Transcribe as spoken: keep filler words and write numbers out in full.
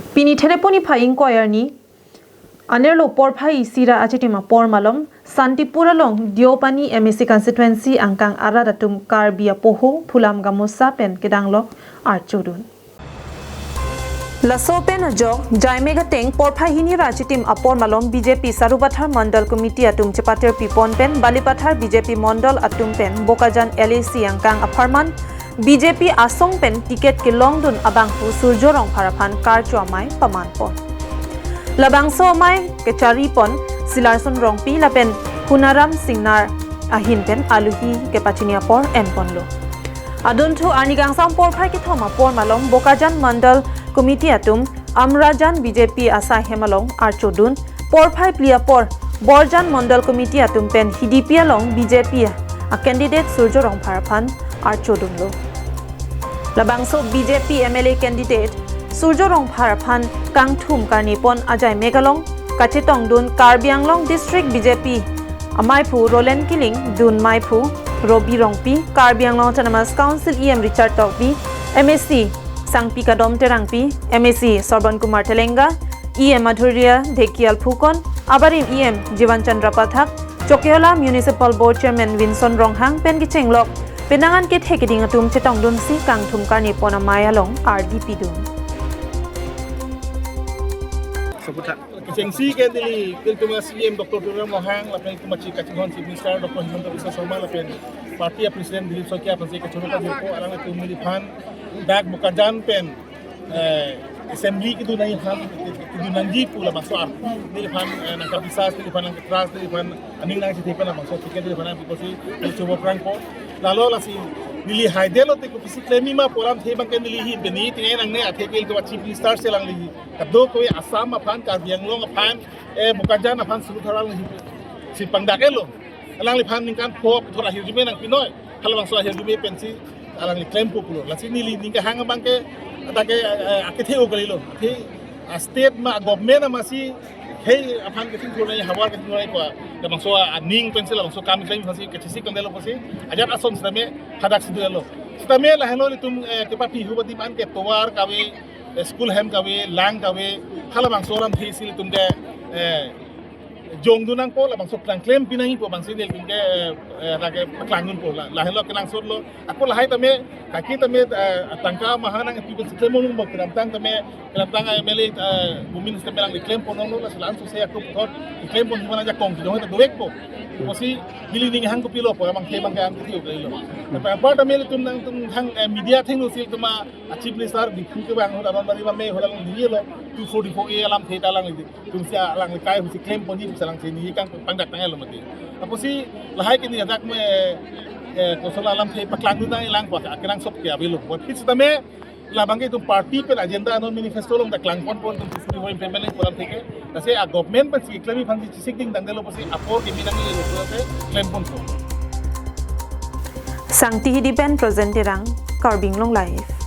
Pini Thelepo niphai ingkoi arni, anerlo porphai isi ra achitim apor malom, Santipur along Deopani M A C constituency angkang arat atum Karbi apoho, phulam gamosa pen kedanglok archodun. Laso pen ajok, jaime gateng porphai hini ra achitim apor malom B J P Sarupathar Mandal Committee atum chepatir pipon pen, Balipathar B J P Mandal atum pen, Bokajan L A C angkang apharman, B J P asong pen ticket kelongdun abangphu Surjo Rongphar aphan karcho amei pamanpon. Labangso amei kecharipon Silarson Rongpi lapen Hunaram Singnar ahin pen aluhi kepachini apor enponlo. Adunthu arni kangsam porphai kethom apor malom Bokajan Mandal Committee atum Amrajan B J P asai hem along archodun, porphai phli apor Borjan Mandal Committee atum pen Hidipi along B J P a candidate Surjo Rongphar aphan archodunlo. Labangso B J P M L A candidate Surjo Rongphar aphan kangthum karnipon ajaime along kachetongdun Karbi Anglong District B J P ameiphu Roland Killing, dun meiphu Robi Rongpi, Karbi Anglong Autonomous Council E M Richard Tokbi, M A C Sangpi Kadom Terangpi, M A C Sorban Kumar Telenga, E M Madhurya Dhekial Phukon, abarim E M Jivan Chandra Pathak, Chokihola Municipal Board Chairman Vinson Ronghang pen kechenglok penang an kethe keding atum chetongdunsi kangthum karnipon amei along ardi pidun. Kechengsi ke neli, ilitum a-C E M Doctor Tuliram Ronghang, lapen ilitum a-Chief Kachinghon Chief Minister Doctor Himanta Biswa Sarma, lapen party a-President Dilip Saikia aphansi kachoro kajirpo, alanglitum neliphan dak Bokajan pen, eh, assembly kedun nangji aphan, kedun nangji pu labangso ar. Neliphan, eh, nangkabisas, neliphan nangketras, neliphan aning nangchethe pen labangso ticket neliphan nangpipo pusi neli chobo prangpo. Lalo lasi neli haidetlo te kopisi klemji ma pu alamthe abangke neli hi beni tingai nangne, athe ke ilitum a-Chief Minister si alangli hi kadokave Assam aphan, Karbi Anglong aphan, eh, Bokajan aphan, Sarupathar alangli si pangdak-etlo. Alangliphan ningkan pho thora hirjume nangpinoi. Halabangso ahirjume pensi alangli klempo pulo. Lasi neli ning kehang abangke, atake, eh, akethe-o kalilo. Athe, ah, state ma government amatsi khei aphan kething thur nangji, havar kething thur nangji pu labangso aning pensi labangso kam klem aphansi kachesik tangdetlo pusi ajat ason sitame hadak si dolo. Sitame lahenlo ilitum, eh, kepaphi huba dim an ke tovar kave, eh, school hem kave, lang kave, halabangso alamthe si ilitum ke, eh, jongdun nangpo, labangso klang klem pinangji pu abangsi nelitum ke, eh, eh, lake paklangdunpo la, lahenlo kenangsotlo. Ako lahai tame, kaki tame, eh, tangka maha nangpi pensi klem onglo, kedamtang tame, kedamtang M L A, eh, Bumin sitame alangli klem ponlonglo, lasi la-an sose ako puthot klem ponji mana ajakong kidong ta dovekpo. Pusi neli ning hang kopilo pu abangke abangke an kiti uklilo. Tapi apar tame ilitum nangtum hang, eh, media athengno si ilitum a-Chief Minister Diphu kevang ahut aron bari bame ahut alangli nilo, two forty-four A alamthe ta alangli tumsi alangli kai pusi klem ponji pusi alangli si neli kang pangdak tanglo mati. Apotsi lahai ke neli ajak me, eh, kosonlo alamthe paklangdun nanglang pu akenangsot ke avelo. Apot phit sitame labangke itum party pen agenda non manifesto along ta klangponpon itum two forty-four implement nangji pu alamthe ke. Lasi a-government pensi klemji aphansi chesik ding tangdetlo pusi apor kimi nanglelo pusi klem ponpo. Sangti Hidi pen Projen Terang, Karbi Anglong Live.